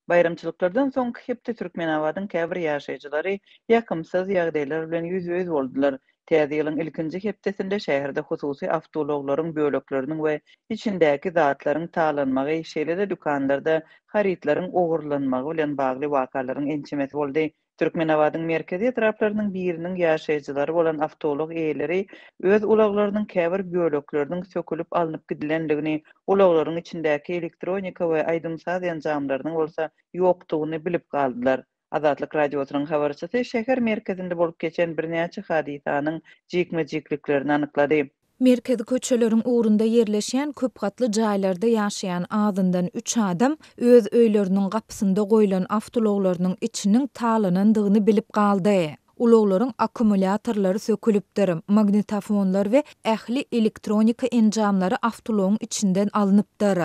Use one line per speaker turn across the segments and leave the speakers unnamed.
Baýramçylyklardan soňky hepde Türkmenabadyň käbir ýaşaýjylary ýakymsyz ýagdaýlar bilen ýüzbe-ýüz boldular. Täze ýylyň ilkinji hepdesinde şäherde hususy awtoulaglaryň bölekleriniň we içindäki zatlaryň talanmagy, şeýle-de dükanlarda harytlaryň ogurlanmagy bilen bagly wakalaryň ençemesi boldy. Türkmenabadyň merkezi etraplarynyň biriniň ýaşaýjylary bolan awtoulag eýeleri öz ulaglarynyň käbir bölekleriniň sökülip alnyp gidilendigini, ulaglaryň içindäki elektronika we aýdym-saz enjamlarynyň bolsa ýokdugyny bilip galdylar. Azatlyk Radiosynyň habarçysy şäher merkezinde bolup geçen birnäçe hadysanyň jikme-jikliklerini anyklady.
Merkezi köçeleriň ugrunda ýerleşýän köp gatly jaýlarda ýaşaýan azyndan üç adam öz öýleriniň gapysynda goýlan awtoulaglarynyň içiniň talanandygyny bilip galdy. Ulaglaryň akkumulýatorlary sökülipdir, magnitofonlar we ähli elektronika enjamlary awtoulagyň içinden alnypdyr.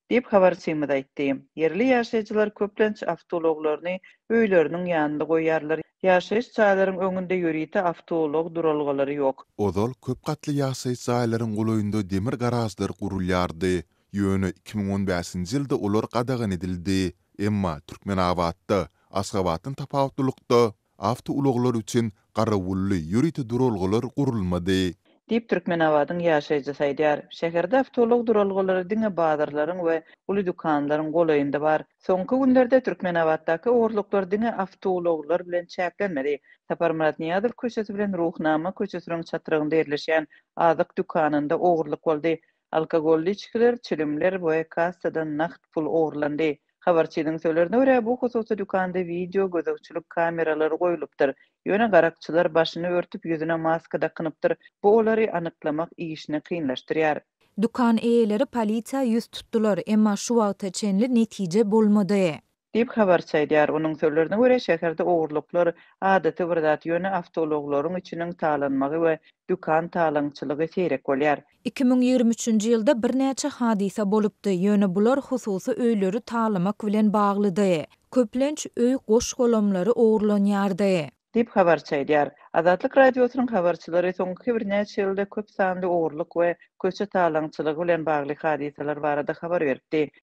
Diýip, habarçymyz aýtdy. Ýerli ýaşaýjylar köplenç awtoulaglaryny öýleriniň ýanynda goýýarlar. Ýaşaýyş jaýlaryň öňünde ýörite awtoulag duralgalary ýok.
Ozal köp gatly ýaşaýyş jaýlaryň golaýynda demir garažlar gurulýardy. Ýöne 2015-nji ýylda olar gadagan edildi. Emma Türkmenabatda, Aşgabatdan tapawutlylykda, Awtoulaglar üçin garawully ýörite duralgalar gurulmady.
Diýip, Türkmenabadyň ýaşaýjysy aýdýar. Şäherde awtoulag duralgalary diňe bazarlaryň we uly dükanlaryň golaýynda bar. Soňky günlerde Türkmenabatdaky ogurlyklar diňe awtoulaglar bilen çäklenmedi. Saparmyrat Nyýazow köçesi bilen Ruhnama köçesiniň çatrygynda ýerleşýän azyk dükanynda ogurlyk boldy. Alkogolly içgiler, çilimler we kassadan nagt pul ogurlandy. Habarçynyň sözlerine görä, bu hususy dükanda wideo gözegçilik kameralary goýlupdyr. Ýöne garakçylar başyny örtüp, ýüzüne maska dakynypdyr. Bu olary anyklamak işini kynlaşdyrýar.
Dükan eýeleri polisiýa ýüz tutdular, emma şu wagta çenli netije bolmady.
Diýip, habarçy aýdýar. Onuň sözlerine görä, şäherde ogurlyklar adaty bir zat, ýöne awtoulaglaryň içiniň talanmagy we dükan talaňçylygy seýrek bolýar.
2023-nji ýylda birnäçe hadysa bolupdy, ýöne bular hususy öýleri talamak bilen baglydy. Köplenç öý goş-golamlary ogurlanýardy.
Diýip, habarçy aýdýar. Azatlyk Radiosynyň habarçylary soňky birnäçe ýylda köp sanly ogurlyk we köçe talaňçylygy bilen bagly hadysalar barada habar beripdi.